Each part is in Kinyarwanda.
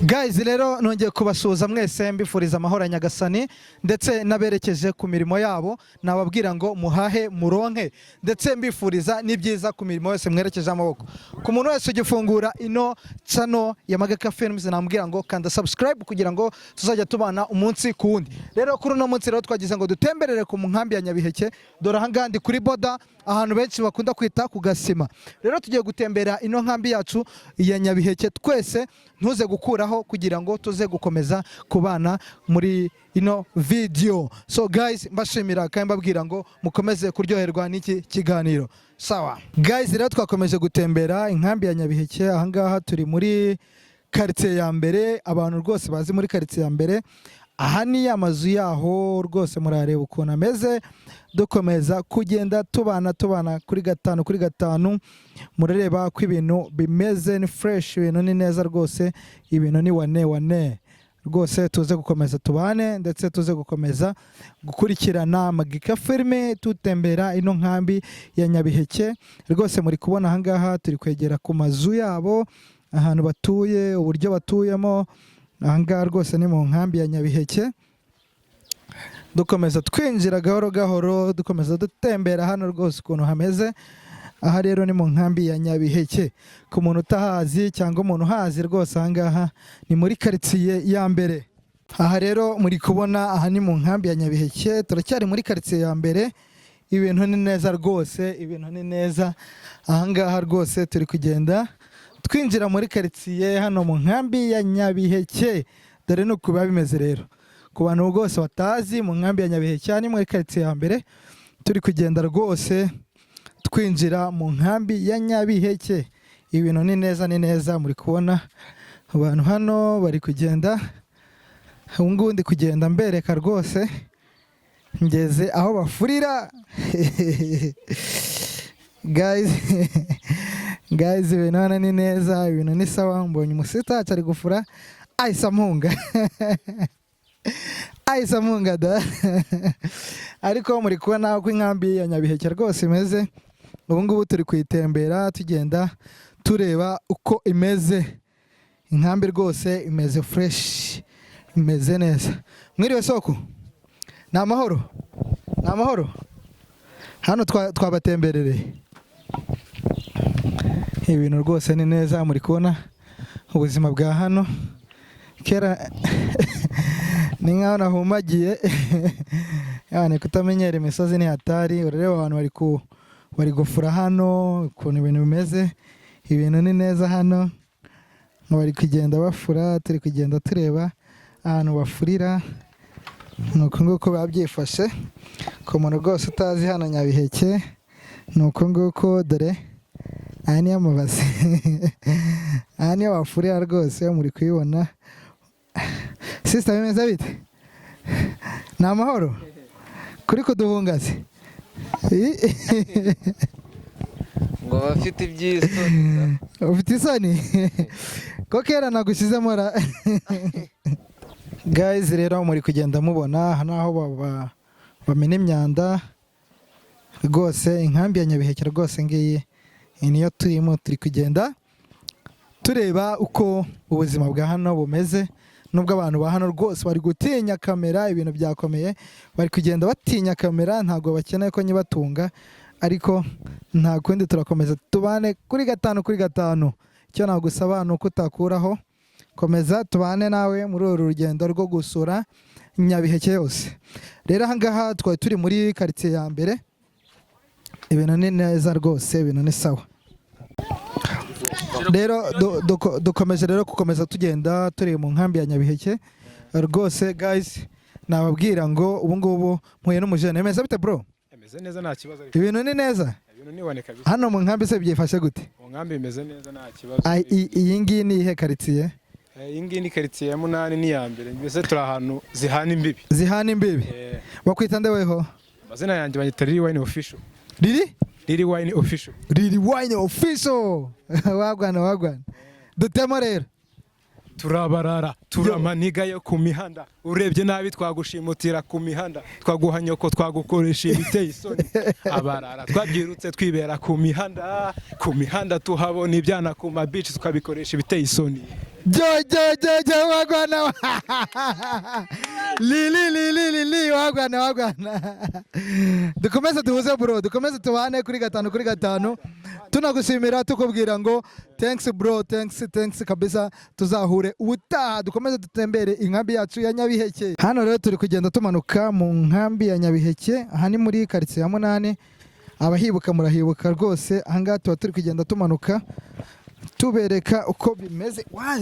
Guys, rero nongeye kubasuhuza mwese, mbifuriza amahoro ya Nyagasani, ndetse n'aberekeje ku mirimo yabo nababwira ngo muhahe muronke, ndetse mbifuriza n'ibyiza ku mirimo yose mwerekeje amaboko. Ku muntu wese ugifungura ino channel ya Magaka Films, nambwira ngo kanda subscribe kugira ngo tuzajya tubana umunsi ku wundi. Rero kuri uno munsi rero twagize ngo dutemberere ku nkambi ya Nyabiheke. Dore ahangaha ndi kuri border, ahantu benshi bakunda kwita ku Gasima. Rero tugiye gutembera ino nkambi yacu ya Nyabiheke twese, ntuze gukuraho kugira ngo tuze gukomeza kubana muri ino video. So guys, mbashimira kandi mbabwira ngo mukomeze kuryoherwa n'iki kiganiro. Sawa guys, rero twakomeje gutembera inkambi ya Nyabiheke. Ahangaha turi muri karitsiye ya mbere, abantu rwose bazi muri karitsiye ya mbere. Aha ni amazu yaho rwose, murareba ukuntu ameze. Dukomeza kugenda tubana tubana kuri gatanu kuri gatanu, murareba ko ibintu bimeze, ni fresh, ibintu ni neza rwose, ibintu ni wane wane rwose. Tuze gukomeza tubane, ndetse tuze gukomeza gukurikirana Magika Filime, tutembera ino nkambi ya Nyabiheke. Rwose muri kubona ahangaha turi kwegera ku mazu yabo, ahantu batuye, uburyo batuyemo. Ahangaha rwose ni mu nkambi ya Nyabiheke. Dukomeza twinjira gahoro gahoro, dukomeza dutembera hano rwose ukuntu hameze. Aha rero ni mu nkambi ya Nyabiheke. Ku muntu utahazi cyangwa umuntu uhazi, rwose ahangaha ni muri karitsiye ya mbere. Aha rero muri kubona, aha ni mu nkambi ya Nyabiheke, turacyari muri karitsiye ya mbere. Ibintu ni neza rwose, ibintu ni neza. Ahangaha rwose turi kugenda twinjira muri karitsiye hano mu nkambi ya Nyabiheke. Dore ni uku biba bimeze. Rero ku bantu rwose batazi mu nkambi ya Nyabiheke, aha ni muri karitsiye ya mbere. Turi kugenda rwose twinjira mu nkambi ya Nyabiheke. Ibintu ni neza, ni neza. Muri kubona abantu hano bari kugenda. Ubu ngubu ndi kugenda mbereka rwose, ngeze aho bafurira. Guys, guys, ibintu hano ni neza, ibintu ni sawa. Mbonye umusitari ari gufura, ahise ampunga, ahise ampunga da. Ariko muri kubona uko inkambi ya Nyabiheke rwose imeze. Ubu ngubu turi kuyitembera, tugenda tureba uko imeze. Inkambi rwose imeze fresh, imeze neza. Mwiriwe soko, ni amahoro, ni amahoro. Hano twabatemberereye, ibintu rwose ni neza. Muri kubona ubuzima bwa hano. Kera ni nkaho nahumagiye yani, kutamenyera imisozi ni hatari. Urareba abantu bari gufura hano, ukuntu ibintu bimeze. Ibintu ni neza hano, bari kugenda bafura. Turi kugenda tureba ahantu bafurira. Ni uku nguku biba byifashe. Ku muntu rwose utazi hano Nyabiheke, ni uku nguku. Dore aya niyo amabase, aha niyo bafurira rwose, muri kuyibona. Sister, bimeze bite? Ni amahoro? Kuri kuduhungaze. Ngo bafite iby'isoni. Ufite isoni ko kera nagushyizemo ra. Guys, rero muri kugenda mubona aha ni aho bamena imyanda rwose. Inkambi ya Nyabiheke rwose ngiyi, iyi niyo turimo. Turi kugenda tureba uko ubuzima bwa hano bumeze, nubwo abantu ba hano rwose bari gutinya kamera. Ibintu byakomeye, bari kugenda batinya kamera, ntabwo bakeneye ko nyibatunga, ariko nta kundi, turakomeza tubane kuri gatanu kuri gatanu. Icyo nagusaba ni uko utakuraho, komeza tubane nawe muri uru rugendo rwo gusura Nyabiheke yose. Rero aha ngaha twari turi muri karitsiye ya mbere. Ibintu ni neza rwose, ibintu ni sawa. Rero dukomeje rero gukomeza tugenda turi mu nkambi ya Nyabiheke rwose. Guys, nababwira ngo ubu ngubu mpuye n'umujene. Bimeze bite, bro? Imeze neza, nta kibazo ariko. Ibintu ni neza? Ibintu nibone kabisa. Hano mu nkambi se byifashe gute? Mu nkambi bimeze neza, nta kibazo. Iyi ngiyi ni iyihe karitsiye? Iyi ngiyi ni karitsiye ya munani n'iya mbere, mbese turi ahantu zihana imbibi. Zihana imbibi. Bakwita nde weho? Amazina yanjye banyita Lil Wine Official. Riri? Lil Wine Official. Lil Wine Official, wagwana wagwana, dutemo rero. Turabarara, turamaniga yo ku mihanda, urebye nabi twagushimutira ku mihanda, twaguha nyoko, twagukoresha ibiteye isoni. Abarara twabyirutse twibera ku mihanda, ku mihanda tuhabona ibyana, ku mabici tukabikoresha ibiteye isoni. Jo jo jo jo, wagwan. Li li li li li li, wagwan wagwan. Dukomeze duhuze bro, dukomeze tubane kuri gatanu kuri gatanu. Tunagushimira, tukubwira ngo thanks bro, thanks, thanks kabisa. Tuzahure ubutaha, dukomeze dutembere inkambi yacu ya Nyabiheke. Hano rero turi kugenda tumanuka mu nkambi ya Nyabiheke. Aha ni muri karitsiye ya munani. Abahibuka murahibuka rwose. Ahangaha tuba turi kugenda tumanuka tubereka uko bimeze. Wa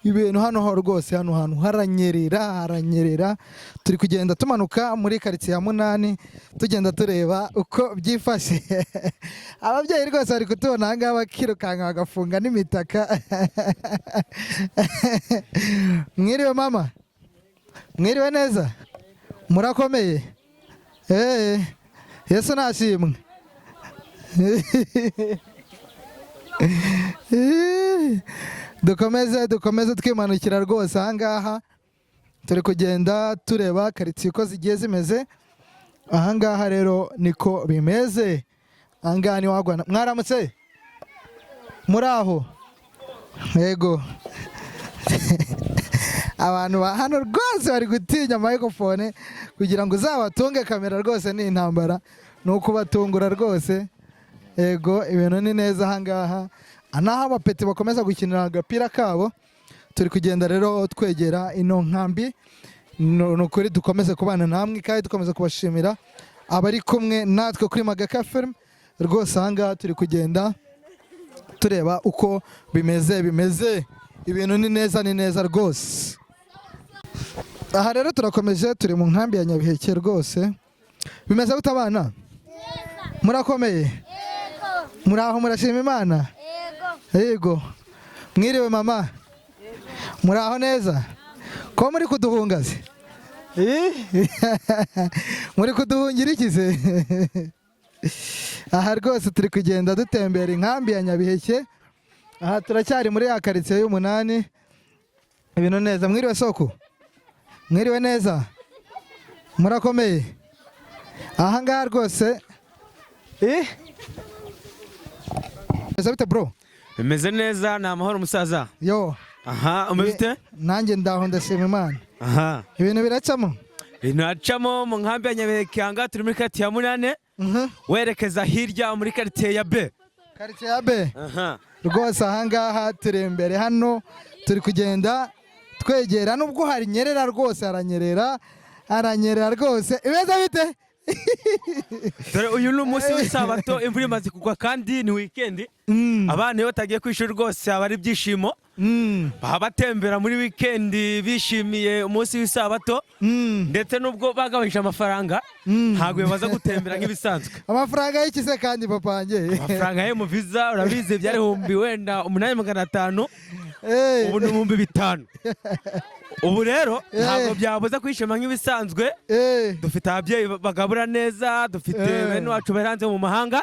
ibintu hano ho rwose, hano hantu haranyerera, haranyerera. Turi kugenda tumanuka muri karitsiye ya munani, tugenda tureba uko byifashe. Ababyeyi rwose bari kutubona ahangaha bakirukanka, bagafunga n'imitaka. Mwiriwe mama, mwiriwe neza, murakomeye? Eee, Yesu nashimwe. Dukomeze, dukomeze twimanukira rwose. Ahangaha turi kugenda tureba karitsiye uko zigiye zimeze. Ahangaha rero niko bimeze. Ahangaha ni wagwan. Mwaramutse, muri aho? Yego. Abantu ba hano rwose bari gutinya microphone. Kugira ngo uzabatunge kamera rwose ni intambara, ni ukubatungura rwose. Yego, ibintu ni neza ahangaha. Naho abapeti bakomeza gukinira agapira kabo. Turi kugenda rero twegera ino nkambi. Ni ukuri dukomeze kubana namwe kandi dukomeza kubashimira abari kumwe natwe kuri Magaka Film rwose. Ahangaha turi kugenda tureba uko bimeze. Ibintu ni neza, ni neza rwose. Aha rero turakomeje, turi mu nkambi ya Nyabiheke rwose. Bimeze gute abana? Murakomeye? Muri aho, murashima Imana? Yego. Mwiriwe mama, muri aho neza? Ko muri kuduhunga se? Muri kuduhungira iki se? Aha rwose turi kugenda dutembera inkambi ya Nyabiheke. Aha turacyari muri ya karitsiye y'umunani. Ibintu neza. Mwiriwe soko, mwiriwe neza, murakomeye? Aha ngaha rwose. Bimeze bite bro? Bimeze neza, ni amahoro umusaza. Yo. Aha, umeze ute? Nanjye ndaho, ndashima Imana. Ibintu biracamo. Nacamo mu nkambi ya Nyabiheke. Aha ngaha turi muri karitsiye ya munane, werekeza hirya muri karitsiye ya B. Karitsiye ya B. Rwose ahangaha turi imbere hano, turi kugenda twegera nubwo haranyerera rwose, haranyerera, haranyerera rwose. Imeze bite? Dore uyu ni umunsi w'isabato, imvura imaze kugwa kandi ni weekend. Abana iyo batagiye ku ishuri rwose aba ari ibyishimo. Baba batembera muri weekend bishimiye umunsi w'isabato. Ndetse n'ubwo bagabanyije amafaranga, ntabwo bibaza gutembera nk'ibisanzwe. Amafaranga y'iki se kandi, papa wanjye? Amafaranga yo mu visa urabizi, byari 8500, ubu ni 5000. Ubu rero ntabwo byabuza kwishima nk'ibisanzwe. Dufite ababyeyi bagabura neza, dufite bene wacu bari hanze mu mahanga.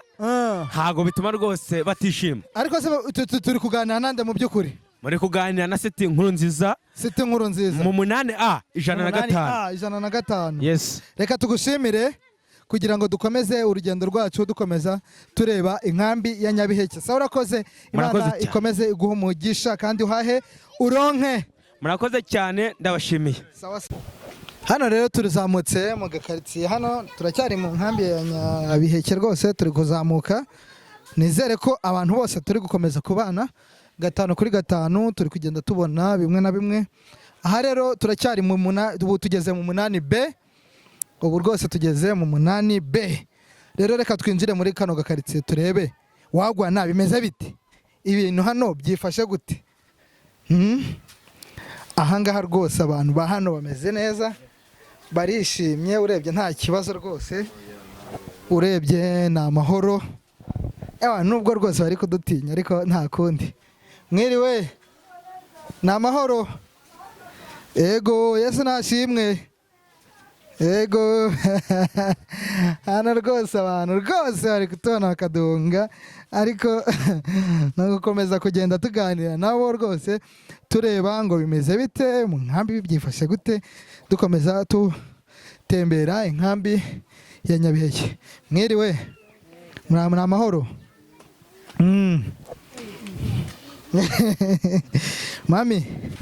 Ntabwo bituma rwose batishima. Ariko se turi kuganira nande mu by'ukuri? Muri kuganira na Seti Inkuru Nziza. Siti Inkuru Nziza. Mu munani A, ijana na Umunani gatanu. A, 105. Yes. Reka tugushimire kugira ngo dukomeze urugendo rwacu, dukomeza tureba inkambi ya Nyabiheke. Sawa, urakoze. Murakoze Imana cyane. ikomeze iguhe umugisha kandi uhahe uronke. Murakoze cyane, ndabashimiye. Sawa sawa. Hano rero turizamutse mu gakaritsiye. Hano turacyari mu nkambi ya Nyabiheke rwose, turi kuzamuka. Nizere ko abantu bose turi gukomeza kubana gatanu kuri gatanu. Turi kugenda tubona bimwe na bimwe. Aha rero turacyari mu ubu tugeze mu munani B. Ubu rwose tugeze mu munani B. Rero reka twinjire muri kano gakaritsiye turebe wagwan, bimeze bite, ibintu hano byifashe gute? Ahangaha rwose abantu ba hano bameze neza, barishimye. Urebye nta kibazo rwose, urebye ni amahoro. Ewa, nubwo rwose bari kudutinya ariko nta kundi. Mwiriwe, ni amahoro? Ego, Yesu nashimwe. Ego. Hano rwose abantu rwose bari kutubona bakaduhunga, ariko no gukomeza kugenda tuganira nabo rwose, tureba ngo bimeze bite mu nkambi, byifashe gute, dukomeza tutembera inkambi ya Nyabiheke. Mwiriwe, muri amahoro? Mami.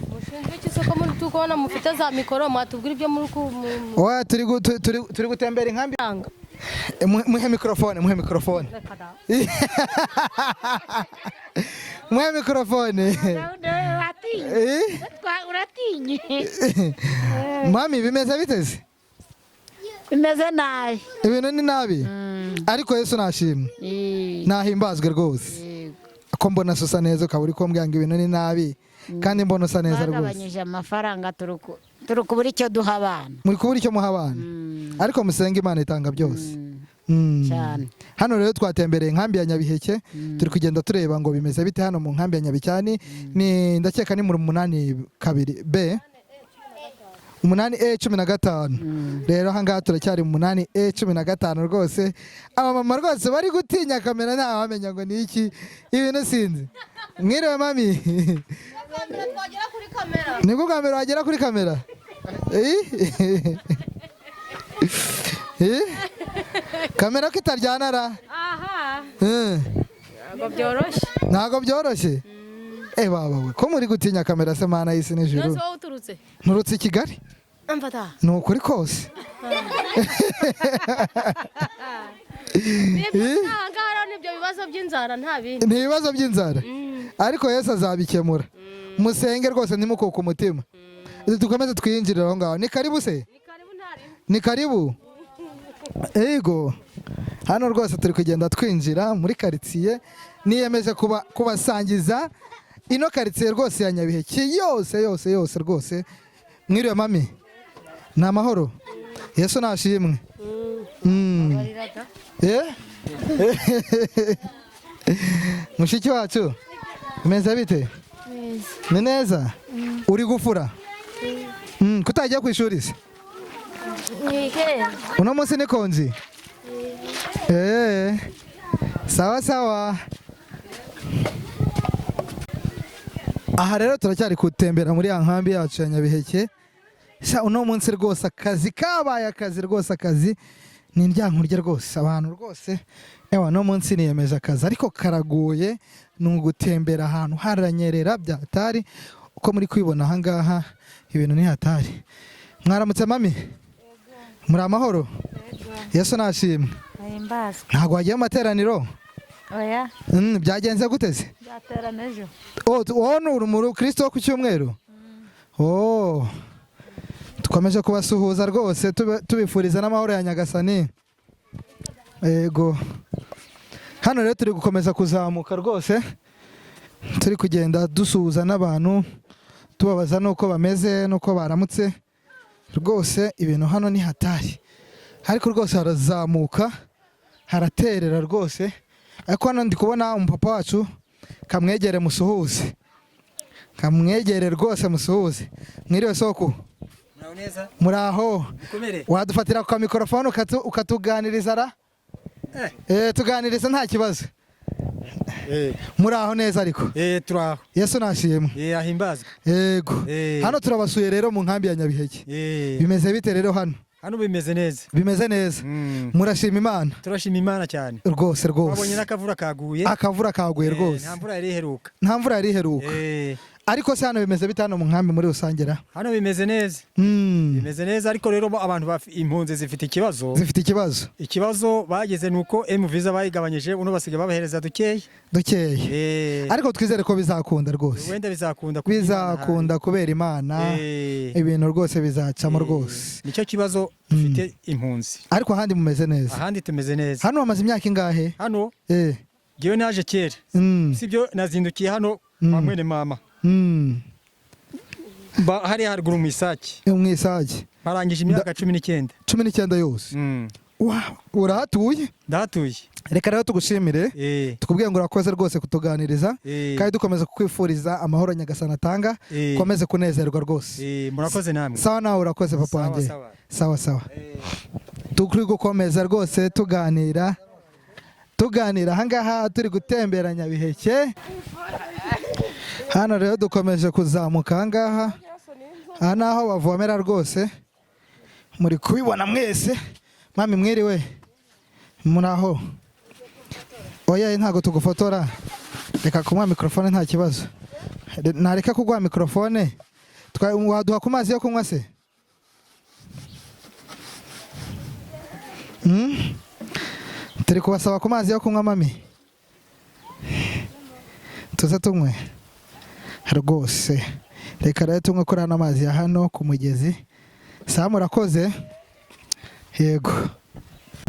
Mushinzwe iki se ko muri tukubona mufite za mikoro, mwatubwira ibyo muri ku Oya, turi gutembera inkambi. mutanga? Muhe mikrofone, muhe mikrofone. Muhe mikrofone. Uratinye. Eh? Uratinye. Mami, bimeze biteze? Bimeze nabi. Ibintu ni nabi. Ariko Yesu nashimwe. Nahimbazwe rwose. Ko mbona usa neza, ukaba uri kumbwira ngo ibintu ni nabi, kandi mbona usa neza rwose. Bagabanyije amafaranga, turi kubura icyo duha abana. Muri kubura icyo muha abana. Ariko musenge, Imana itanga byose. Cyane. Hano rero twatembereye inkambi ya Nyabiheke, turi kugenda tureba ngo bimeze bite hano mu nkambi ya Nyabicyani. Ni ndakeka ni mu 82 B, 8E 15. Rero ahangaha turacyari mu 8E 15 rwose. Abamama rwose bari gutinya kamera, ntawamenya ngo ni iki ibintu, sinzi. Mwiriwe mami. Twagera kuri kamera. Nibwo bwa mbere wagera kuri kamera? Eh? Eh? Kamera ko itaryana ra? Aha. Eh. Ntabwo byoroshye. Ntabwo byoroshye. Eh, baba we, ko muri gutinya kamera se, Mana y'isi n'ijuru? None se wowe uturutse? Nturutse i Kigali. Mfata. Ni ukuri kose. Nibyo, aha ngaha rero nibyo bibazo by'inzara, nta bindi. Ni ibibazo by'inzara, ariko Yesu azabikemura. Musenge rwose, ntimukuke umutima. Dukomeze twiyinjirire aho ngaho. Ni karibu se. Ni karibu, ntaribu. Ni karibu. Ego, hano rwose turi kugenda twinjira muri karitsiye. Niyemeje kuba kubasangiza ino karitsiye rwose ya Nyabiheke yose yose yose rwose. Mwiriwe mami, ni amahoro? Yesu nashimwe. Eh? Mushiki wacu, bimeze bite? Ni neza? Uri gufura? Kutagiye ku ishuri se? Uno munsi ni konji. Eh, sawa sawa. Aha rero turacyari gutembera muri ya nkambi yacu ya Nyabiheke. Sha, uno munsi rwose akazi kabaye akazi rwose, akazi ni indyankurye rwose, abantu rwose. Ewa, no munsi niyemeje akazi, ariko karagoye, ni ugutembera ahantu haranyerera byatari. Uko muri kwibona aha ngaha, ibintu ni hatari. Mwaramutse mami, muri amahoro? Yesu nashimwe. Himbazwe. Ntabwo wagiye mu materaniro? Oya. Byagenze gute se? Nzaterana ejo. Oh, wowe ni urumuri Kristo wo ku cyumweru. Oh, dukomeje kubasuhuza rwose, tubifuriza n'amahoro ya Nyagasani. Yego, hano rero turi gukomeza kuzamuka rwose, turi kugenda dusuhuza n'abantu, tubabaza n'uko bameze n'uko baramutse. Rwose ibintu hano ni hatari, ariko rwose harazamuka, haraterera rwose. Ariko hano ndi kubona umupapa wacu, kamwegere musuhuze, kamwegere rwose musuhuze. Mwiriwe soko. Muraho neza. Muraho. Mukomere. Wadufatira ku mikorofone ukatuganiriza ra? Eh, tuganiriza nta kibazo. Muraho neza ariko? Eh, turaho. Yesu nashimwe. Eh, ahimbazwe. Yego. Eh. Hano turabasuye rero mu nkambi ya Nyabiheke. Eh. Bimeze bite rero hano? Hano bimeze neza. Bimeze neza. Murashima Imana. Turashima Imana cyane. Rwose Twabonye rwose. n'akavura kaguye. Akavura kaguye Eh, rwose. Nta mvura yari iheruka. Nta mvura yari iheruka. Eh. Ariko se hano bimeze bite hano mu nkambi muri rusange ra? Hano bimeze neza. Bimeze neza, ariko rero bo abantu impunzi zifite ikibazo. Zifite ikibazo. Ikibazo bageze nuko M visa bayigabanyije, uno basigaye babahereza dukeya. Dukeya. Eh. Ariko twizere ko bizakunda rwose. Wenda bizakunda kubera Imana. Bizakunda kubera Imana. Eh. Ibintu rwose bizacamo rwose. Nicyo kibazo dufite impunzi. Ariko ahandi mumeze neza. Ahandi tumeze neza. Hano hamaze imyaka ingahe? Hano Eh. ngewe naje kera. Sibyo, nazindukiye hano kwa mwene mama. Hariya haruguru mu Isake. Mu Isake. Marangije imyaka 19. 19 yose. Wow, urahatuye? Ndahatuye. Reka rero tugushimire. Tukubwiye ngo urakoze rwose kutuganiriza. Kandi dukomeza kukwifuriza amahoro Nyagasani atanga. Ukomeze kunezerwa rwose. Murakoze namwe. Sawa, nawe urakoze papa Sawa, wanjye. sawa. Sawa sawa. Turi gukomeza rwose tuganira. Tuganira ahangaha turi gutembera Nyabiheke. Hano rero dukomeje kuzamuka ahangaha. Aha ni aho bavomera rwose. Muri kubibona mwese. Mami, mwiriwe. Muraho. Oya, ntabwo tugufotora. Reka kumuha mikrofone nta kibazo. Nareka kuguha mikorofone, waduha ku mazi yo kunywa se? Turi kubasaba ku mazi yo kunywa mami, tuze tunywe rwose. Reka rero tunywe kuri ano mazi ya hano ku mugezi. Sawa, murakoze. Yego,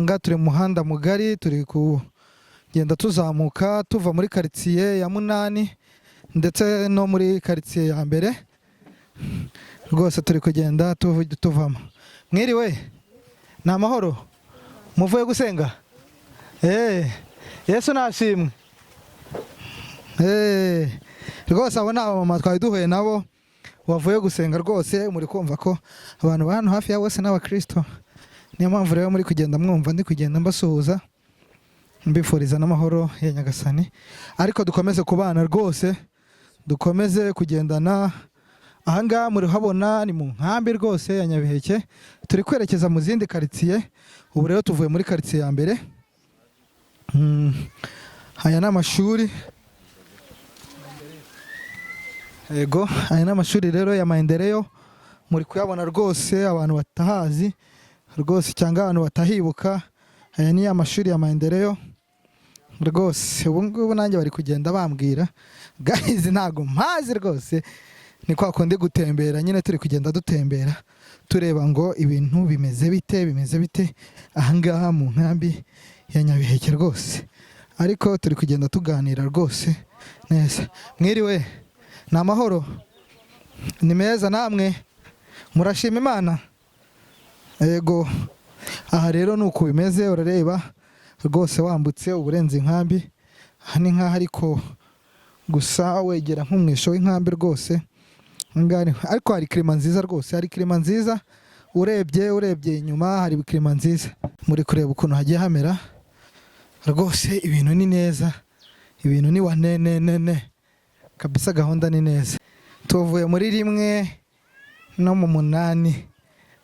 ngaha turi mu muhanda mugari, turi kugenda tuzamuka tuva muri karitsiye ya 8 ndetse no muri karitsiye ya 1 rwose, turi kugenda tuvamo. Mwiriwe, ni amahoro? Muvuye gusenga? Yesu nashimwe. Rwose abo ni abamama twari duhuye nabo bavuye gusenga rwose. Muri kumva ko abantu ba hano hafi ya bose n'abakristo, niyo mpamvu rero muri kugenda mwumva ndi kugenda mbasuhuza, mbifuriza n'amahoro ya Nyagasani. Ariko dukomeze kubana rwose, dukomeze kugendana. Ahangaha murihabona ni mu nkambi rwose ya Nyabiheke, turi kwerekeza mu zindi karitsiye. Ubu rero tuvuye muri karitsiye ya 1. Aya ni amashuri. Yego, aya ni amashuri rero ya Maendeleo, muri kuyabona rwose, abantu batahazi rwose cyangwa abantu batahibuka, aya ni amashuri ya Maendeleo rwose. Ubu ngubu nanjye bari kugenda bambwira guys, ntago mpazi rwose, ni kwa kundi gutembera nyine, turi kugenda dutembera tureba ngo ibintu bimeze bite, bimeze bite ahangaha mu nkambi ya Nyabiheke rwose. Ariko turi kugenda tuganira rwose neza. Mwiriwe, ni amahoro? Ni meza, namwe murashima Imana? Yego, aha rero ni uko bimeze, urareba rwose wambutse uburenze inkambi. Aha ni nkaho ariko gusa wegera nk'umwisho w'inkambi rwose. Ariko hari kirima nziza rwose, hari kirima nziza, urebye inyuma hari kirima nziza. Muri kureba ukuntu hagiye hamera rwose, ibintu ni neza, ibintu ni wa ne ne ne ne kabisa, gahunda ni neza. Tuvuye muri 1 no mu 8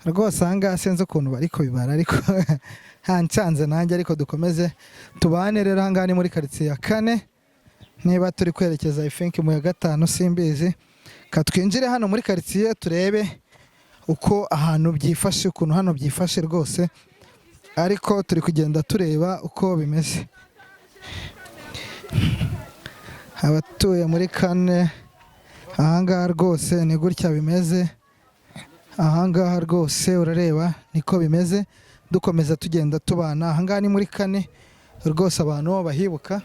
rwose. Ahangaha sinzi ukuntu bari kubibara, ariko hancanze nanjye, ariko dukomeze tubane. Rero ahangaha ni muri karitsiye ya 4, niba turi kwerekeza I think mu ya 5 simbizi. Ka twinjire hano muri karitsiye turebe uko ahantu byifashe, ukuntu hano byifashe rwose. Ariko turi kugenda tureba uko bimeze. Abatuye muri 4 ahangaha rwose ni gutya bimeze. Ahangaha rwose urareba niko bimeze. Dukomeza tugenda tubana. Ahangaha ni muri 4 rwose, abantu bahibuka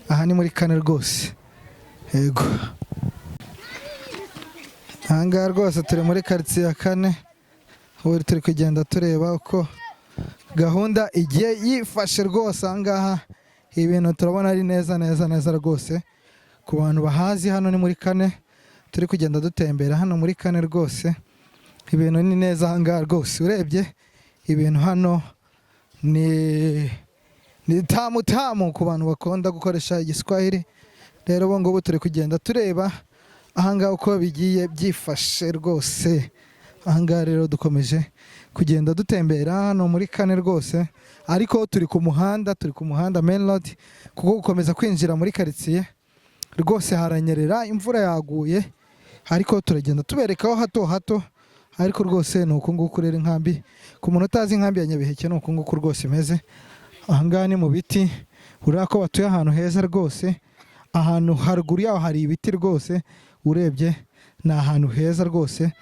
aha ni muri 4 rwose. Yego, ahangaha rwose turi muri karitsiye ya 4, ubu turi kugenda tureba uko gahunda igiye yifashe rwose. Ahangaha ibintu turabona ari neza neza neza rwose. Ku bantu bahazi hano ni muri 4, turi kugenda dutembera hano muri 4 rwose. Ibintu ni neza ahangaha rwose, urebye ibintu hano ni tamu tamu ku bantu bakunda gukoresha igiswahili. Rero ubu ngubu turi kugenda tureba ahangaha uko bigiye byifashe rwose. Ahangaha rero dukomeje kugenda dutembera hano muri 4 rwose, ariko turi ku muhanda, turi ku muhanda main road, kuko gukomeza kwinjira muri karitsiye rwose haranyerera, imvura yaguye, ariko turagenda tuberekaho hato hato. Ariko rwose ni uku nguku rero inkambi, ku muntu utazi inkambi ya Nyabiheke ni uku nguku rwose imeze. Ahangaha ni mu biti, urabona ko batuye ahantu heza rwose, ahantu haruguru yaho hari ibiti rwose, urebye ni ahantu heza rwose.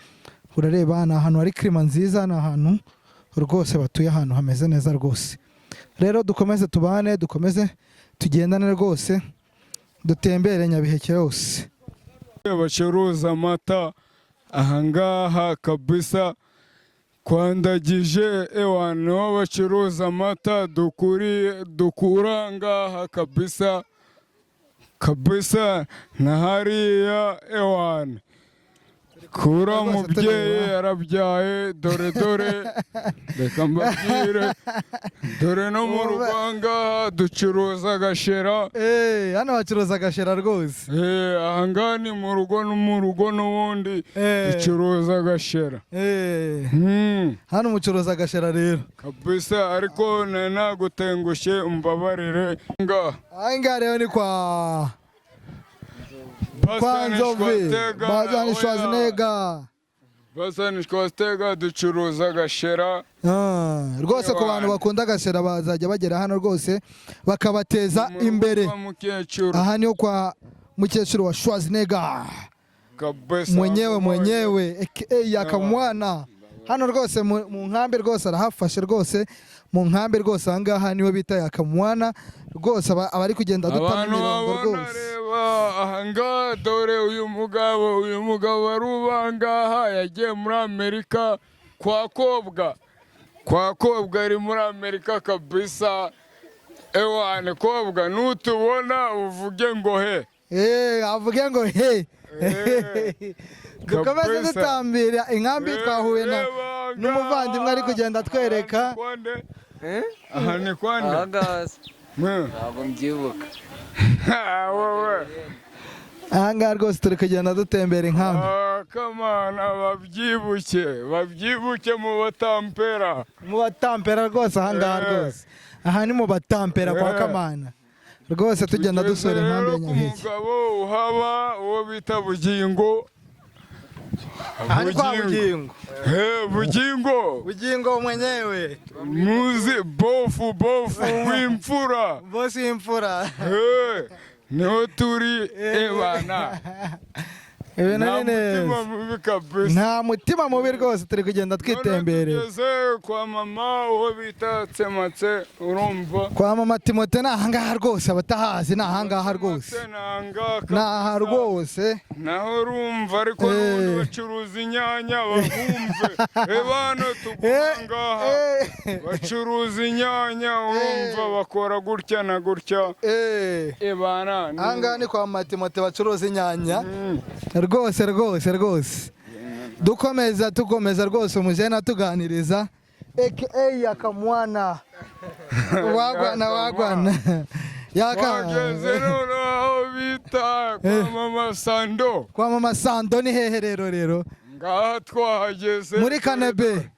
Urareba ni ahantu hari kirima nziza, ni ahantu rwose batuye ahantu hameze neza rwose. Rero dukomeze tubane, dukomeze tugendane rwose, dutembere Nyabiheke yose. Bacuruza amata ahangaha kabisa, kwandagije ewa niho bacuruza amata dukura ngaha kabisa kabisa, na hariya ewana kura mubyeyi yarabyaye, dore dore reka mbabwire, dore no mu Rwanda ducuruza agashera. Hano bacuruza agashera rwose. Ahangaha ni mu rugo, no mu rugo n'ubundi ducuruza agashera. Hano mucuruza agashera rero kabisa, ariko nagutengushye umbabarire. Ahangaha rero ni kwa Kwa Nzove Bazani Schwarzenegger. Basani Schwarzenegger ducuruza agashera. Rwose ku bantu bakunda agashera bazajya bagera hano rwose bakabateza imbere. Kwa mukecuru. Aha niho kwa mukecuru wa Schwarzenegger Kabisa. mwenyewe mwenyewe aka Yakamwana. Hano rwose mu nkambi rwose arahafashe rwose, mu nkambi rwose aha ngaha niwe bita Yakamwana rwose, abari kugenda dutamo Abantu imirongo babona rwose. Reba ahangaha, dore uyu mugabo wari ubangaha yagiye muri Amerika kwa Kobwa, kwa Kobwa ari muri Amerika kabisa. Ewane Kobwa, nutubona uvuge ngo he. Avuge ngo he. Dukomeze Kabisa. dutambira inkambi. Twahuye na Reba n'umuvandimwe ari kugenda atwereka. Aha ni kwande? Aha ngaha se? Ntabwo mbyibuka. Wowe. Aha ngaha rwose turi kugenda dutembera inkambi. Ah, kamana babyibuke, babyibuke mu batampera. Mu batampera rwose, aha ngaha rwose, aha ni mu batampera kwa Kamana rwose, tugenda dusura inkambi ya Rero ku Nyabiheke. mugabo uhaba uwo bita Bugingo. Aha ni kwa Bugingo. He, Bugingo. Bugingo mwenyewe. Muzi bofu, bofu w'imfura. Bosi w'imfura. He, niho turi ebana. Ibintu Nta ni neza. mutima mubi kabisa. Nta mutima mubi rwose, turi kugenda twitemberera. Tugeze kwa mama uwo bita Tsematse, urumva. Kwa mama Timote ni ahangaha rwose, abatahazi ni ahangaha rwose, ni aha rwose. Naho urumva ariko n'ubundi bacuruza inyanya, babumve ebana, tuguma ngaha bacuruza inyanya, urumva bakora gutya na gutya ebana. Ahangaha ni kwa mama Timote bacuruza inyanya rwose rwose rwose. Dukomeza, dukomeza rwose, umujene atuganiriza aka Yakamwana, wagwana wagwana Yaka. Wageze noneho aho bita kwa mama Sando. Kwa mama Sando ni hehe rero? Ngaha twahageze. Muri Kanebe.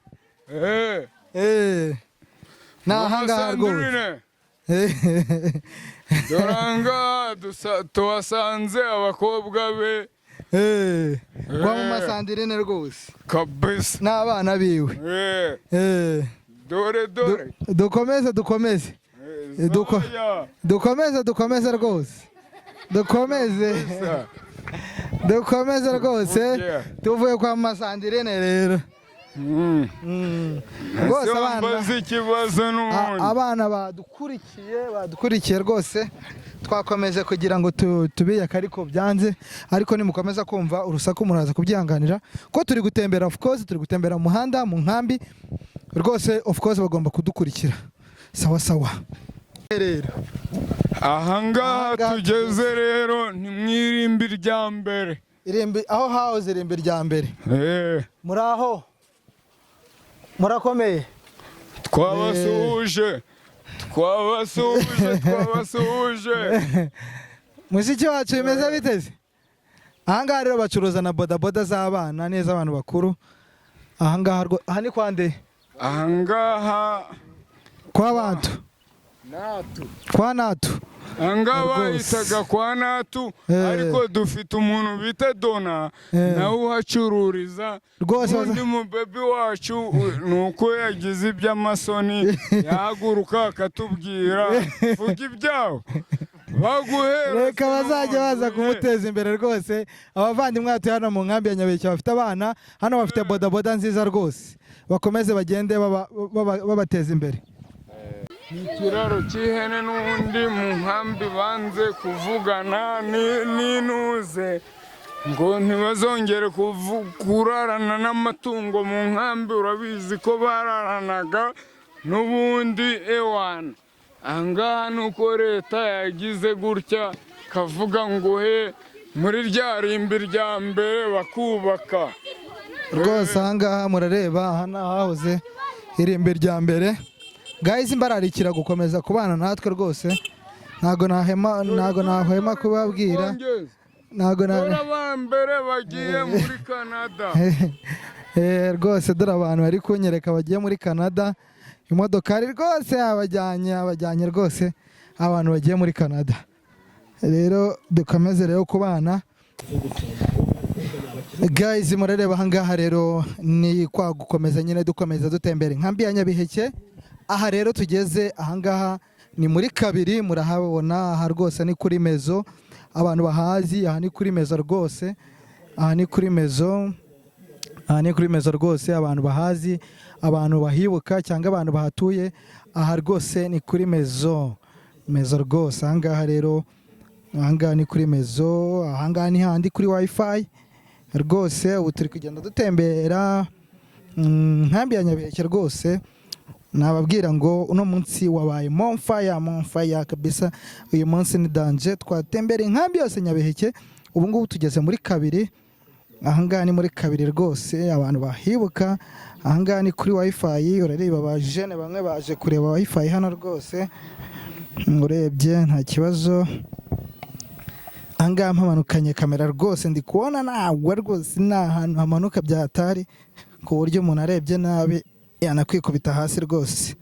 Eh. Ni Mama ahangaha rwose. Sandrine. Dore ahangaha tuhasanze abakobwa be. Kwa mama Sandrine rwose. Kabisa. N'abana biwe. Dore dore. Dukomeze, dukomeze. Zaya. Dukomeze, dukomeze rwose, dukomeze, dukomeze rwose. Tuvuye kwa mama Sandrine rero rwose. Ese Abana wambaza ikibazo n'ubundi. Abana badukurikiye rwose, twakomeje kugira ngo tubiyake ariko byanze. Ariko nimukomeza kumva urusaku muraza kubyihanganira ko turi gutembera. Of course turi gutembera mu muhanda mu nkambi rwose, of course bagomba kudukurikira. Sawa sawa rero. Ahangaha tugeze rero ni mu irimbi rya mbere. Irimbi aho hahoze irimbi rya mbere. Muri aho murakomeye. Twabasuhuje, twabasuhuje, twabasuhuje. Mushiki wacu, bimeze biteze? Ahangaha rero bacuruza na bodaboda z'abana n'iz'abantu bakuru ahangaha. Aha ni kwa nde? Ahangaha Kwa bantu Natu. Kwa Natu. Ahangaha Rwose. bahitaga kwa Natu, ariko dufite umuntu bita Dona nawe uhacururiza. Rwose Undi mubebi wacu ni uko yagize iby'amasoni, yahaguruka akatubwira, vuga ibyawe baguhera. Reka bazajya baza kumuteza imbere rwose. Abavandimwe batuye hano mu nkambi ya Nyabiheke bafite abana hano, bafite bodaboda nziza rwose, bakomeze bagende babateza imbere. Ikiraro cy'ihene n'ubundi mu nkambi banze kuvugana n'intuze ngo ntibazongere kurarana n'amatungo mu nkambi. Urabizi ko bararanaga n'ubundi ewana. Ahangaha ni uko leta yagize gutya kavuga ngo he muri rya rimbi rya mbere bakubaka. Rwose ahangaha murareba, aha ni ahahoze irimbi rya mbere. Guys, mbararikira gukomeza kubana natwe rwose, ntabwo nahwema kubabwira, ntabwo na Dore abambere bagiye muri Canada. Rwose dore abantu bari kunyereka bagiye muri Canada, imodokari rwose abajyanye, abajyanye rwose, abantu bagiye muri Canada. Rero dukomeze rero kubana. Guys, murareba ahangaha rero ni kwa gukomeza nyine, dukomeza dutembera inkambi ya Nyabiheke. Aha rero tugeze ahangaha ni muri kabiri, murahabona aha rwose ni kuri mezo, abantu bahazi aha ni kuri mezo rwose, aha ni kuri mezo, aha ni kuri mezo rwose, abantu bahazi, abantu bahibuka cyangwa abantu bahatuye, aha rwose ni kuri mezo, mezo rwose. Ahangaha rero, ahangaha ni kuri mezo, ahangaha ni handi kuri wifi rwose. Ubu turi kugenda dutembera nkambi ya Nyabiheke rwose. Nababwira ngo uno munsi wabaye monfaya, monfaya kabisa. Uyu munsi ni danger, twatembera inkambi yose Nyabiheke. Ubu ngubu tugeze muri kabiri, ahangaha ni muri kabiri rwose, abantu bahibuka. Ahangaha ni kuri wifi, urareba abajene bamwe baje kureba wifi hano rwose, urebye nta kibazo. Ahangaha mpamanukanye kamera rwose, ndi kubona ntabwo rwose ni ahantu hamanuka byatari, ku buryo umuntu arebye nabi yanakwikubita hasi rwose.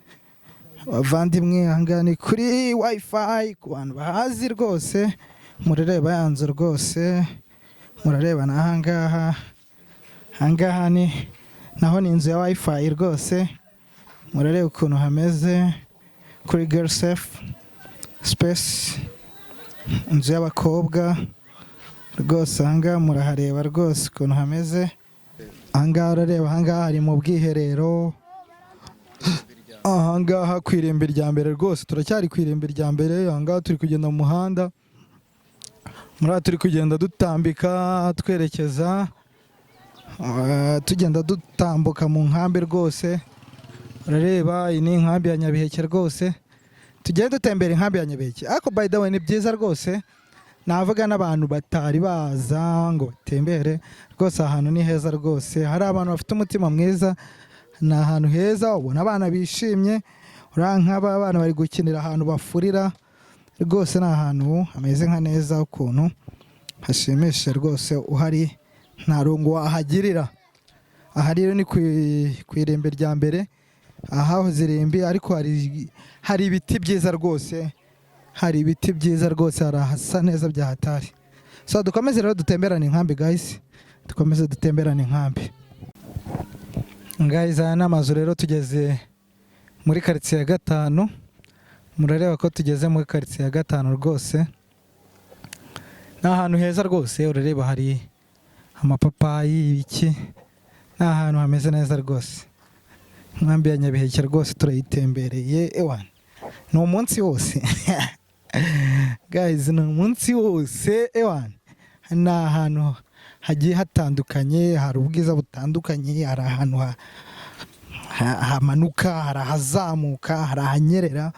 Bavandimwe, ahangaha ni kuri wifi ku bantu bahazi rwose, murareba ya nzu rwose, murareba n'ahangaha. Ahangaha ni naho ni inzu ya wifi rwose, murareba ukuntu hameze kuri girl safe space, inzu y'abakobwa rwose. Ahangaha murahareba rwose ukuntu hameze. Ahangaha urareba, ahangaha hari mu bwiherero, ahangaha ku irimbi rya mbere rwose, turacyari ku irimbi rya mbere. Ahangaha turi kugenda mu muhanda, muri aha turi kugenda dutambika twerekeza, tugenda dutambuka mu nkambi rwose. Urareba iyi ni inkambi ya Nyabiheke rwose, tugende dutembera inkambi ya Nyabiheke. Ariko by the way ni byiza rwose, navuga n'abantu batari baza ngo batembere rwose, ahantu ni heza rwose, hari abantu bafite umutima mwiza, ni ahantu heza, ubona abana bishimye. Uriya nk'aba abana bari gukinira ahantu bafurira rwose, ni ahantu hameze nka neza ukuntu hashimishije rwose, uhari nta rungu wahagirira. Aha rero ni ku irimbi rya mbere, ahahoze irimbi, ariko hari ibiti byiza rwose, hari ibiti byiza rwose, hari ahasa neza bya hatari. So dukomeze rero dutemberane inkambi guys, dukomeze dutemberane inkambi guys. Aya ni amazu rero, tugeze muri karitsiye ya gatanu, murareba ko tugeze muri karitsiye ya gatanu rwose, ni ahantu heza rwose. Urareba hari amapapayi, ibiki, ni ahantu hameze neza rwose. Inkambi ya Nyabiheke rwose turayitembereye, ewana ni umunsi wose guys, ni umunsi wose ewana. Ni ahantu hagiye hatandukanye, hari ubwiza butandukanye, hari ahantu hamanuka, hari ahazamuka, hari ahanyerera.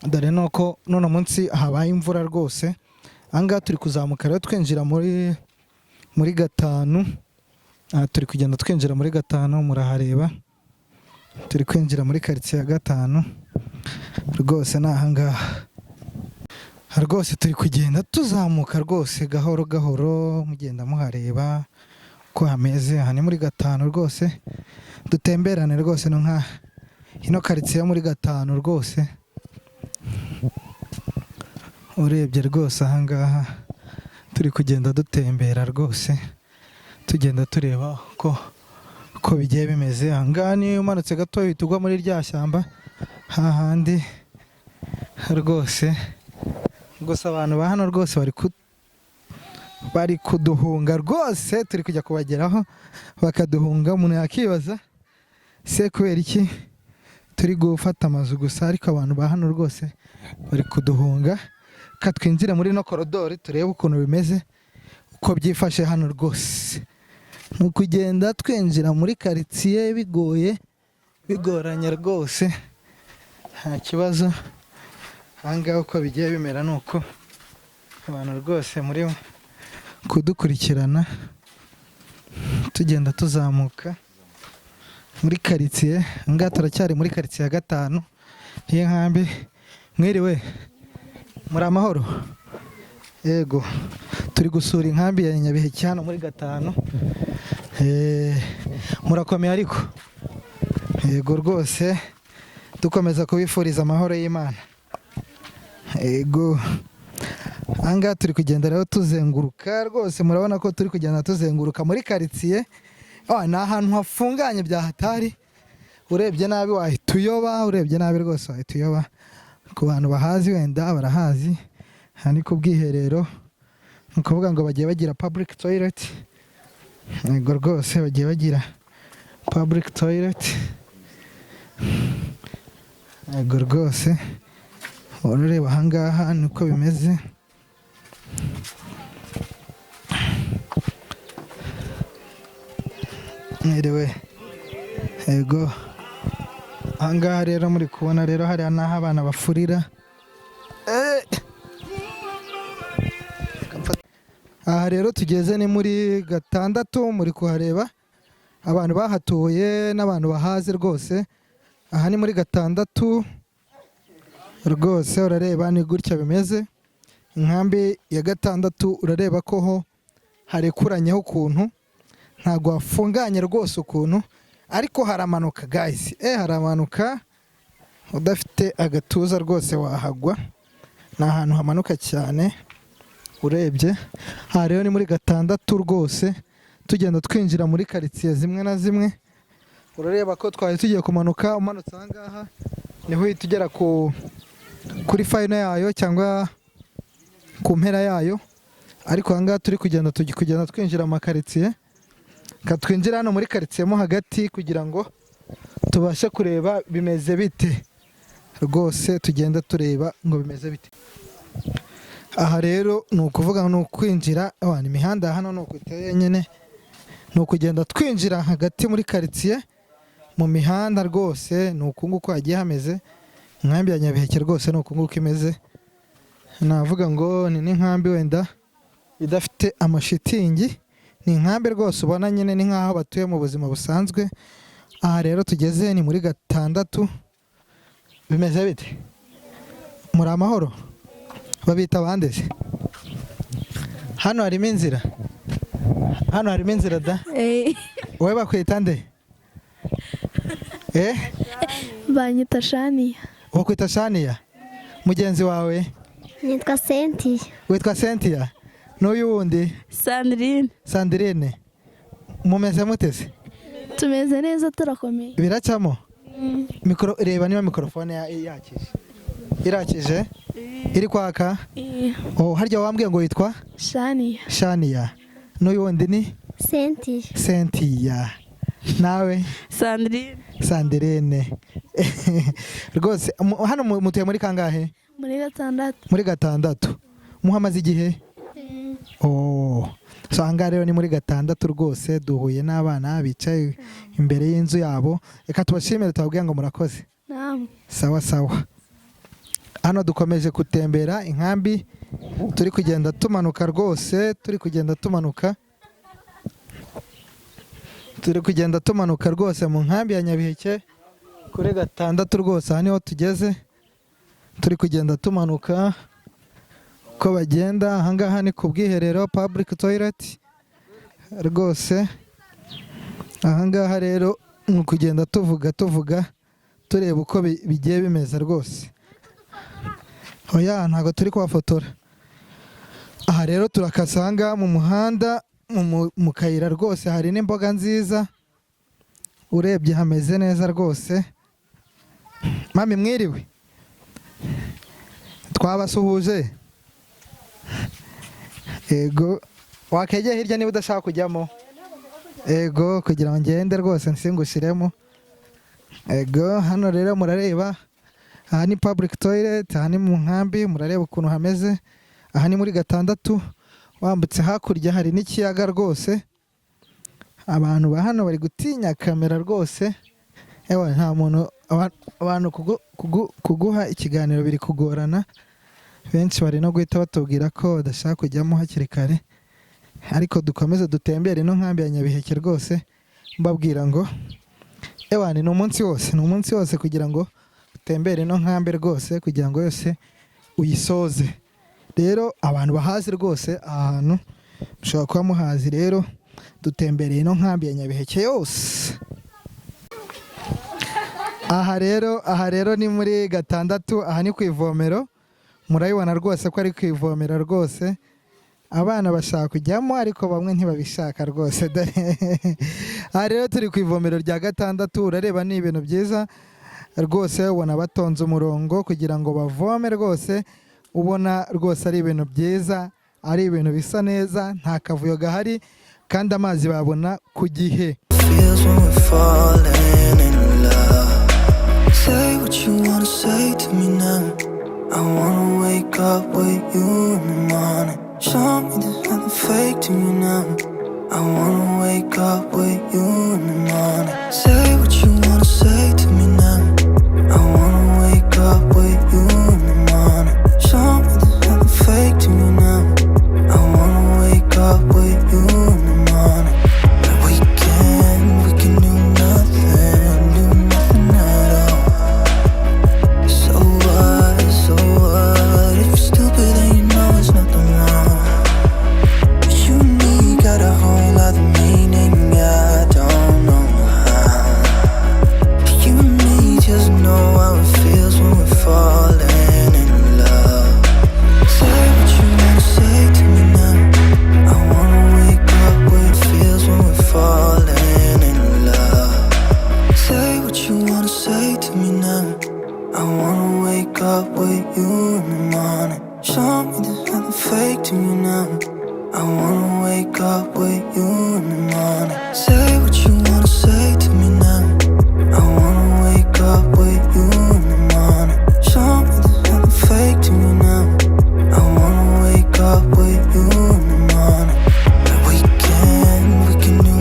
Dore nuko none munsi habaye imvura rwose. Ahangaha turi kuzamuka rero twinjira muri gatanu. Aha turi kugenda twinjira muri gatanu, murahareba turi kwinjira muri karitsiye ya gatanu rwose, ni ahangaha rwose turi kugenda tuzamuka rwose gahoro gahoro, mugenda muhareba uko hameze. Aha ni muri gatanu rwose, dutemberane rwose, no nka ino karitsiye yo muri gatanu rwose. Urebye rwose ahangaha turi kugenda dutembera rwose, tugenda tureba uko bigiye bimeze. Ahangaha niyo umanutse gato uhita ugwa muri rya shyamba hahandi rwose. Gusa abantu ba hano rwose bari kuduhunga rwose, turi kujya kubageraho bakaduhunga. Umuntu yakibaza se kubera iki turi gufata amazu gusa, ariko abantu ba hano rwose bari kuduhunga. Reka twinjire muri ino korodori turebe ukuntu bimeze, uko byifashe hano rwose. Ni ukugenda twinjira muri karitsiye bigoye, bigoranye rwose, nta kibazo. Ahangaha uko bigiye bimera ni uko abantu rwose muri kudukurikirana tugenda tuzamuka muri karitsiye. Ahangaha turacyari muri karitsiye ya gatanu y'inkambi. Mwiriwe, muri amahoro? Yego, turi gusura inkambi ya Nyabiheke hano muri gatanu. Murakomeye ariko? Yego rwose, dukomeza kubifuriza amahoro y'Imana. Yego, Ahangaha turi kugenda rero tuzenguruka rwose, murabona ko turi kugenda tuzenguruka muri karitsiye. Ni ahantu hafunganye bya hatari, urebye nabi wahita uyoba, urebye nabi rwose wahita uyoba. Ku bantu bahazi wenda barahazi, aha ni ku bwiherero, ni ukuvuga ngo bagiye bagira public toilet. Yego rwose bagiye bagira public toilet. Yego rwose urareba ahangaha niko bimeze. Mwiriwe. Yego ahangaha rero muri kubona rero hariya n'aho abana bafurira. Aha rero tugeze ni muri gatandatu, muri kuhareba abantu bahatuye n'abantu bahazi rwose. Aha ni muri gatandatu rwose, urareba ni gutya bimeze. Inkambi ya gatandatu urareba ko ho harekuranyeho ukuntu, ntabwo hafunganye rwose ukuntu, ariko haramanuka guys. Haramanuka, udafite agatuza rwose wahagwa. Ni ahantu hamanuka cyane urebye. Aha rero ni muri gatandatu rwose, tugenda twinjira muri karitsiye zimwe na zimwe. Urareba ko twari tugiye kumanuka, umanutse aha ngaha niho uhita ugera kuri fayino yayo cyangwa ku mpera yayo. Ariko aha ngaha turi kugenda kugenda twinjira mu makaritsiye. Reka twinjire hano muri karitsiye mo hagati kugira ngo tubashe kureba bimeze bite rwose, tugenda tureba ngo bimeze bite. Aha rero ni ukuvuga ni ukwinjira, imihanda hano ni uko iteye nyine, ni ukugenda twinjira hagati muri karitsiye mu mihanda rwose, ni uku nguku hagiye hameze. Inkambi ya Nyabiheke rwose ni uku nguku imeze. Navuga ngo ni n'inkambi wenda idafite amashitingi, ni inkambi rwose ubona nyine ni nk'aho batuye mu buzima busanzwe. Aha rero tugeze ni muri gatandatu. Bimeze bite? Muri amahoro? Babita bande se? Hano harimo inzira, hano harimo inzira da. Wowe bakwita nde? Banyita Shaniya. Bakwita Shaniya. Mugenzi wawe? Nitwa Cynthia. Witwa Cynthia. N'uyu wundi? Sandrine. Sandrine. Mumeze mutese? Tumeze neza, turakomeye. Biracamo? Mikoro, reba niba mikrofone yakije. Irakije? Iri kwaka? Oh, harya wambwiye ngo witwa? Shaniya. Shaniya. N'uyu wundi ni? Cynthia. Cynthia. Nawe? Sandrine. Sandrine. Rwose hano mutuye muri kangahe? Muri gatandatu. Muri gatandatu. Muhamaze igihe? Oh. So ahangaha rero ni muri gatandatu rwose, duhuye n'abana bicaye imbere y'inzu yabo. Reka tubashimire tubabwire ngo murakoze. Namwe. Sawa sawa. Hano dukomeje gutembera inkambi, turi kugenda tumanuka rwose, turi kugenda tumanuka. Turi kugenda tumanuka rwose mu nkambi ya Nyabiheke kuri gatandatu rwose, aha niho tugeze. Turi kugenda tumanuka uko bagenda. Aha ngaha ni ku bwiherero public toilet rwose. Aha ngaha rero ni ukugenda tuvuga tureba uko bigiye bimeze rwose. Oya ntabwo turi kubafotora. Aha rero turakasanga mu muhanda mu kayira rwose, hari n'imboga nziza, urebye hameze neza rwose. Mami mwiriwe, twabasuhuje. Ego wakegeye hirya niba udashaka kujyamo. Ego kugira ngo ngende rwose nsingushiremo. Ego hano rero murareba, aha ni public toilet, aha ni mu nkambi, murareba ukuntu hameze. Aha ni muri gatandatu, wambutse hakurya hari n'ikiyaga rwose. Abantu ba hano bari gutinya kamera rwose. Ewa nta muntu, abantu kuguha ikiganiro biri kugorana. Benshi bari no guhita batubwira ko badashaka kujyamo hakiri kare, ariko dukomeze dutembere ino nkambi ya Nyabiheke rwose. Mbabwira ngo ewa ni umunsi wose, ni umunsi wose kugira ngo utembere ino nkambi rwose, kugira ngo yose uyisoze. Rero abantu bahazi rwose ahantu mushobora kuba muhazi. Rero dutembereye ino nkambi ya Nyabiheke yose. Aha rero ni muri gatandatu, aha ni ku ivomero. Murabibona rwose ko ari kwivomera rwose. Abana bashaka kujyamo ariko bamwe ntibabishaka rwose. Dore aha rero turi ku ivomero rya gatandatu. Urareba ni ibintu byiza rwose, ubona batonze umurongo kugira ngo bavome rwose. Ubona rwose ari ibintu byiza, ari ibintu bisa neza, nta kavuyo gahari kandi amazi babona ku gihe. Feels when we're falling in love. Say what you wanna say to me now. I wanna wake up with you in the morning. Show me there's nothing fake to you now. I wanna wake up with you in the morning. Say what you wanna say to me now. I wanna wake up with you in the morning. Show me there's nothing fake to you now. I wanna wake up with you in the morning. We can do nothing at all. So what, so what? If you're stupid, then you know it's nothing wrong. But you and me got a whole other meaning, I don't know how. You and me just know how it feels when we're falling in love. Say what you wanna say to me now. I wanna wake up where it feels when we're falling in love. Say what you wanna say to me now. I wanna wake up with you in the morning. Show me there's nothing fake to you now. I wanna wake up with you in the morning. Say what you wanna say to me now. I wanna wake up with you in the morning. Show me there's nothing fake to you now. I wanna wake up with you in the morning. We can do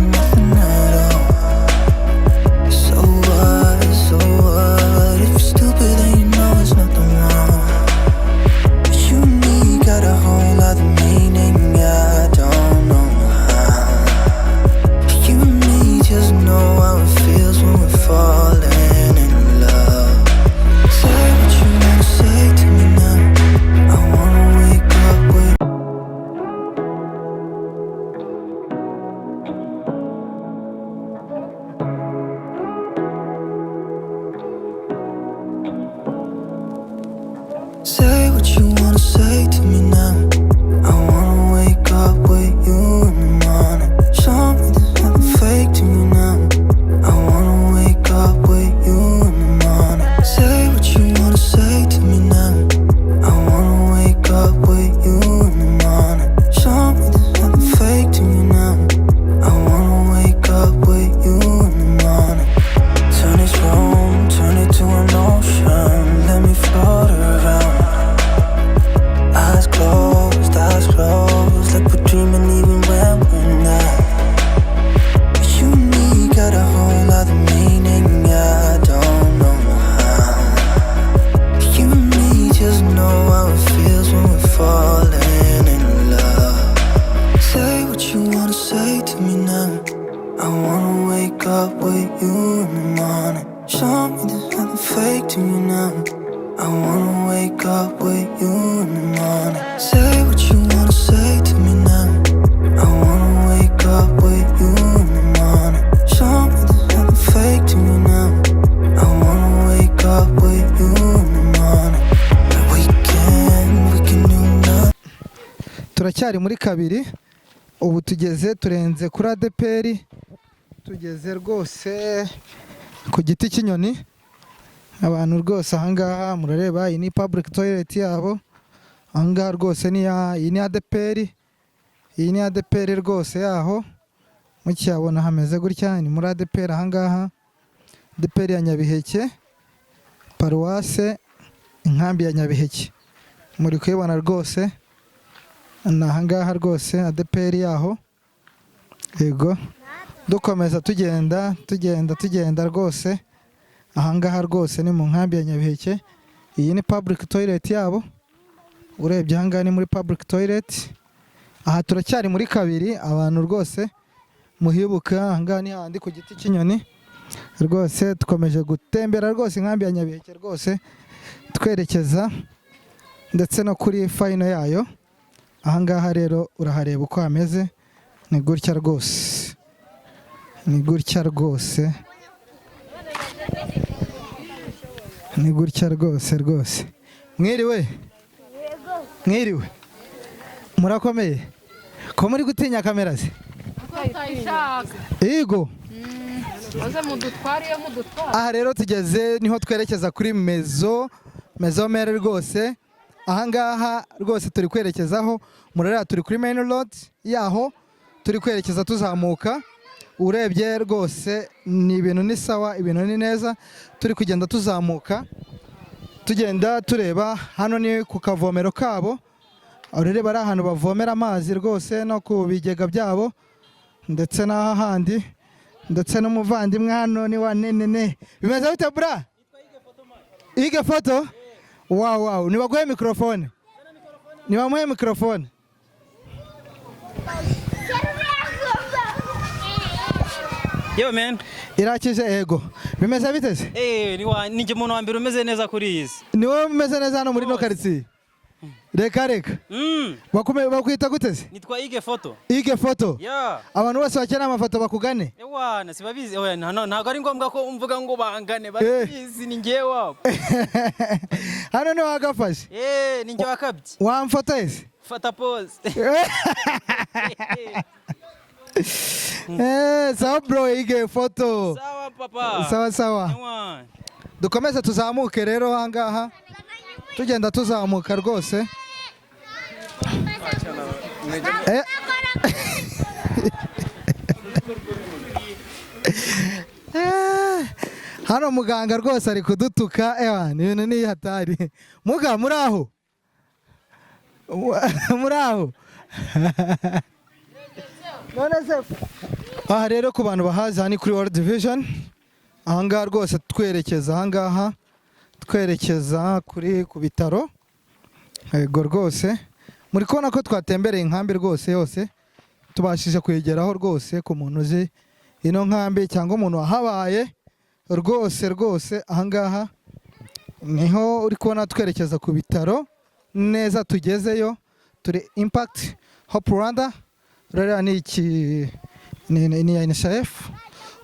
nothing at all. So what, so what? If you're stupid, then you know it's nothing wrong. But you and me got a whole other meaning, I don't know how. You and me just know how it feels when we're falling in love. Say what you wanna say to me now. I wanna wake up with. Say what you wanna say to me now. I wanna wake up with you in the morning. Show me there's nothing fake to you now. I wanna wake up with you in the morning. Say what you wanna say to me now. I wanna wake up with you in the morning. Show me there's nothing fake to you now. I wanna wake up with you in the morning. Turn this room, turn it to an ocean. Let me float around. Eyes closed, like we're dreaming even when we're not. But you and me got a whole other meaning, I don't know how. You and me just know how it feels when we're falling in love. Say what you wanna say to me now. I wanna wake up with you in the morning. Show me there's nothing fake to you now. I wanna wake up with you in the morning. Say what you wanna say to me now. I wanna wake up with you in the morning. Show me there's nothing fake to you now. I wanna wake up with you in the morning. We can do nothing. Turacyari muri kabiri. Ubu tugeze, turenze kuri ADEPR, tugeze rwose ku giti cy'inyoni. Abantu rwose ahangaha murareba, iyi ni public toilet yabo ahangaha rwose. Ni iyi ni ADEPR, iyi ni ADEPR rwose yaho. Mukiyabona hameze gutya, ni muri ADEPR ahangaha, ADEPR ya Nyabiheke, paruwase inkambi ya Nyabiheke. Muri kuyibona rwose, ni ahangaha rwose ADEPR yaho. Yego, dukomeza tugenda, tugenda, tugenda rwose. Ahangaha rwose ni mu nkambi ya Nyabiheke. Iyi ni public toilet yabo. Urebye ahangaha ni muri public toilet. Aha turacyari muri kabiri. Abantu rwose muhibuka, ahangaha ni hahandi ku giti cy'inyoni rwose. Dukomeje gutembera rwose inkambi ya Nyabiheke rwose, twerekeza ndetse no kuri final yayo. Ahangaha rero urahareba uko hameze, ni gutya rwose, ni gutya rwose. Ni gutya rwose rwose. Mwiriwe, mwiriwe, murakomeye? Ko muri gutinya kamera se? Yego. Maze mudutware iyo mudutwara. Aha rero tugeze niho twerekeza kuri Maison Mère rwose. Ahangaha rwose turi kwerekezaho, murareba turi kuri main road yaho, turi kwerekeza tuzamuka. Urebye rwose ni ibintu ni sawa, ibintu ni neza. Turi kugenda tuzamuka, tugenda tureba. Hano ni ku kavomero kabo, urareba ari ahantu bavomera amazi rwose, no ku bigega byabo ndetse n'aha handi, ndetse n'umuvandimwe hano ni wa nenene. Bimeze bite, bra? Ige foto. Wow, wow! Nibaguhe mikrofone, nibamuhe mikrofone. Yo man. Irakije. Ego, bimeze bite se? Ni njye muntu wa mbere umeze neza kuri iyi si. Ni wowe umeze neza hano muri no karitsiye? Reka reka! Bakwita gute se? Nitwa Ige Foto. Ige Foto. Yeah. Abantu bose bakeneye amafoto bakugane. Ewana, sibabizi. Oya, ntabwo ari ngombwa ko mvuga ngo bangane, barabizi ni njyewe wabo. Hano ni wagafashe? Eh, ni njye wakabye. Wamfotoye se? Fata pose. Sawa bro, Ige Foto. Sawa papa. Sawa sawa. Ewana. Dukomeze tuzamuke rero ahangaha, tugenda tuzamuka rwose. Hano muganga rwose ari kudutuka. Ewa, ni ibintu ni hatari. Muga, muri aho, muri aho. None se aha rero ku bantu bahazi, aha ni kuri World Vision. Ahangaha rwose twerekeza, ahangaha twerekeza kuri ku bitaro. Yego rwose, muri kubona ko twatembereye inkambi rwose yose, tubashije kuyigeraho rwose. Ku muntu uzi ino nkambi cyangwa umuntu wahabaye rwose rwose, ahangaha niho uri kubona twerekeza ku bitaro neza. Tugezeyo, turi Impact Hope Rwanda rero, ni iki, ni UNICEF.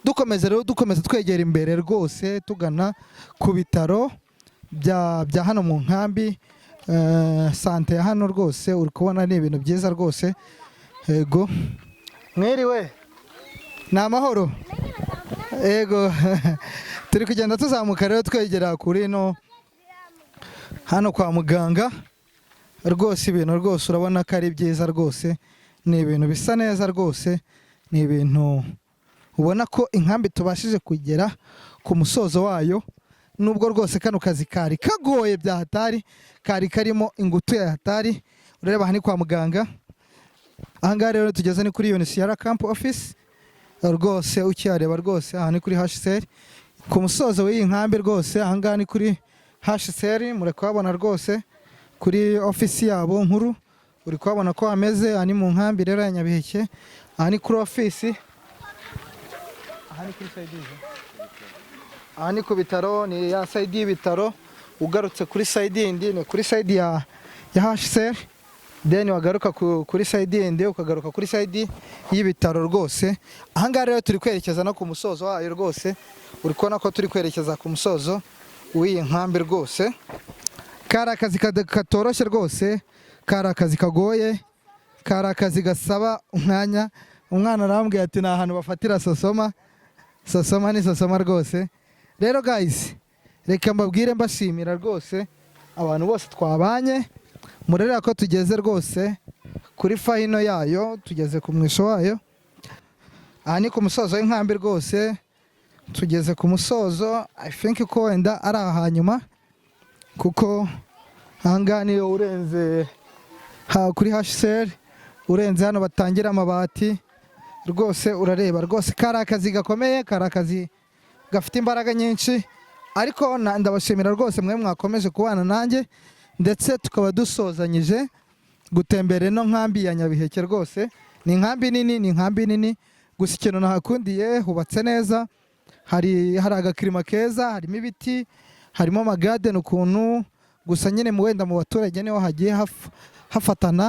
Dukomeza rero, dukomeza twegera imbere rwose, tugana ku bitaro bya hano mu nkambi. Santé ya hano rwose uri kubona ni ibintu byiza rwose. Yego, mwiriwe, ni amahoro? Yego. Turi kugenda tuzamuka rero, twegera kuri no hano kwa muganga rwose. Ibintu rwose urabona ko ari byiza rwose, ni ibintu bisa neza rwose, ni ibintu ubona ko inkambi tubashije kugera ku musozo wayo, nubwo rwose kano kazi kari kagoye bya hatari, kari karimo ingutu ya hatari. Urareba aha ni kwa muganga. Ahangaha rero tugeze ni kuri UNHCR camp office rwose, ukihareba rwose aha ni kuri HCR, ku musozo w'iyi nkambi rwose. Ahangaha ni kuri HCR, muri kuhabona rwose kuri office yabo nkuru, uri kuhabona ko hameze. Aha ni mu nkambi rero ya Nyabiheke, aha ni kuri office, aha ni kuri side, aha ni ku bitaro, ni ya side y'ibitaro. Ugarutse kuri side yindi ni kuri side ya HCR, then wagaruka kuri side yindi ukagaruka kuri side y'ibitaro rwose. Ahangaha rero turi kwerekeza no ku musozo wayo rwose, uri kubona ko turi kwerekeza ku musozo w'iyi nkambi rwose. Kari akazi katoroshye rwose, kari akazi kagoye, kari akazi gasaba umwanya. Umwana arambwiye ati ni ahantu bafatira sosoma, sosoma ni sosoma rwose. Rero guys, reka mbabwire mbashimira rwose abantu bose twabanye. Murareba ko tugeze rwose kuri final yayo, tugeze ku mwisho wayo. Aha ni ku musozo w'inkambi rwose, tugeze ku musozo. I think ko wenda ari aha hanyuma, kuko ahangaha niyo urenze kuri HCR, urenze hano batangira amabati rwose. Urareba rwose kari akazi gakomeye, kari akazi gafite imbaraga nyinshi, ariko ndabashimira rwose mwe mwakomeje kubana nanjye, ndetse tukaba dusozanyije gutembera ino nkambi ya Nyabiheke rwose. Ni inkambi nini, ni inkambi nini, gusa ikintu nahakundiye hubatse neza, hari agakirima keza, harimo ibiti, harimo amagadeni ukuntu. Gusa nyine mu wenda mu baturage niho hagiye hafatana.